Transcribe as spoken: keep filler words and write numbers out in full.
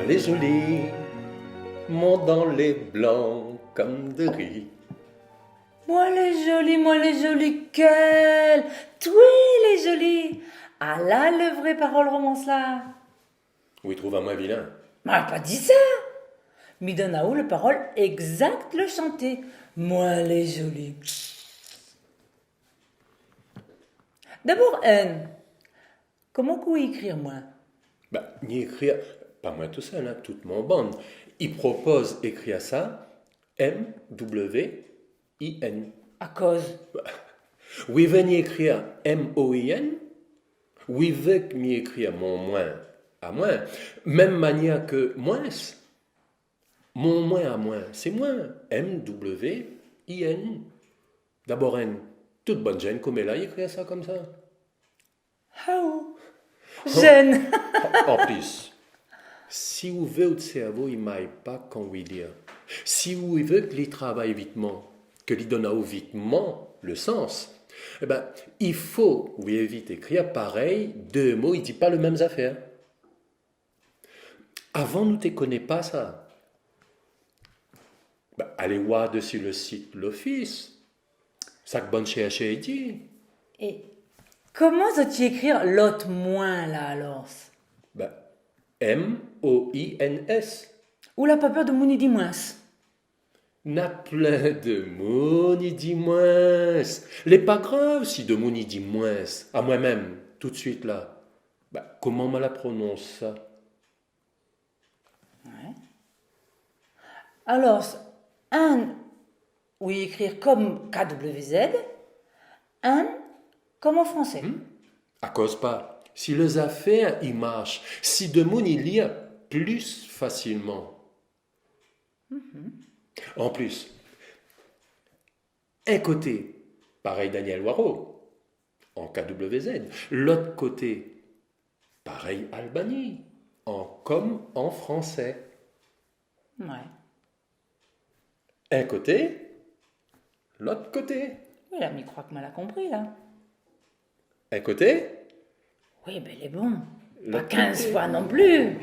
Lé zoli, mon dan lé blan konm de ri. Moin lé zoli, moin lé zoli, kèl, toi lé zoli. Ala le vré parol romans la. Ou i trouv amoin vilin ? Ma la pa di sa. Mi donn aou le parol égzak le shanté. Moin lé zoli. Dabor, N, koman k'ou i ékri moin ? Ba, ni ékri, pa moin tousèl, in, tout mon bann i propoz ékri sa, M W I N. Akoz ? Ba, ou i vé ni ékri M O I N, ou i vé ke mi ékri mon moin amoin, mèm manièr ke moins, mon moin amoin, sé moin, M W I N. Dabor, in, tout bann jenn koméla i ékri sa konmsa. Haou. Jenn. An plis, si ou vé out sèrvo i may pa kan ou i lir, si ou i vé ke li travay vitman, ke li donn aou vitman le sans, é bin, i fo ou évit ékri parèy dé mo i di pa le mèm zafèr. Avan, nou té koné pa sa. Ba, alé oir dsi le sit lofis sak bann shèrshèr i di. É koman zot i ékri lot moin la, alor ? Ba, M O I N S. Ou la pa pèr demoun i di moins ? Na plin demoun i di moins. Lé pa grav si demoun i di moins, amoin mèm, toutsuit la. Ba, koman ma la prononse sa ? Ouais. Alor, inn, ou i ékri konm K W Z, inn, konm an fransé. Hmm ? Akoz pa. Si le zafèr i marsh, si demoun i lir pli fasilman. Mhm. An plis, in koté, parèy Danyèl Waro, an K W Z, lot koté, parèy Albany, an, konm an fransé. Ouais. In koté, lot koté. Oui, la, mi kroi ke moin la konpri, la. In koté. Oui, bin, lé bon. Pa kinz foi non pli.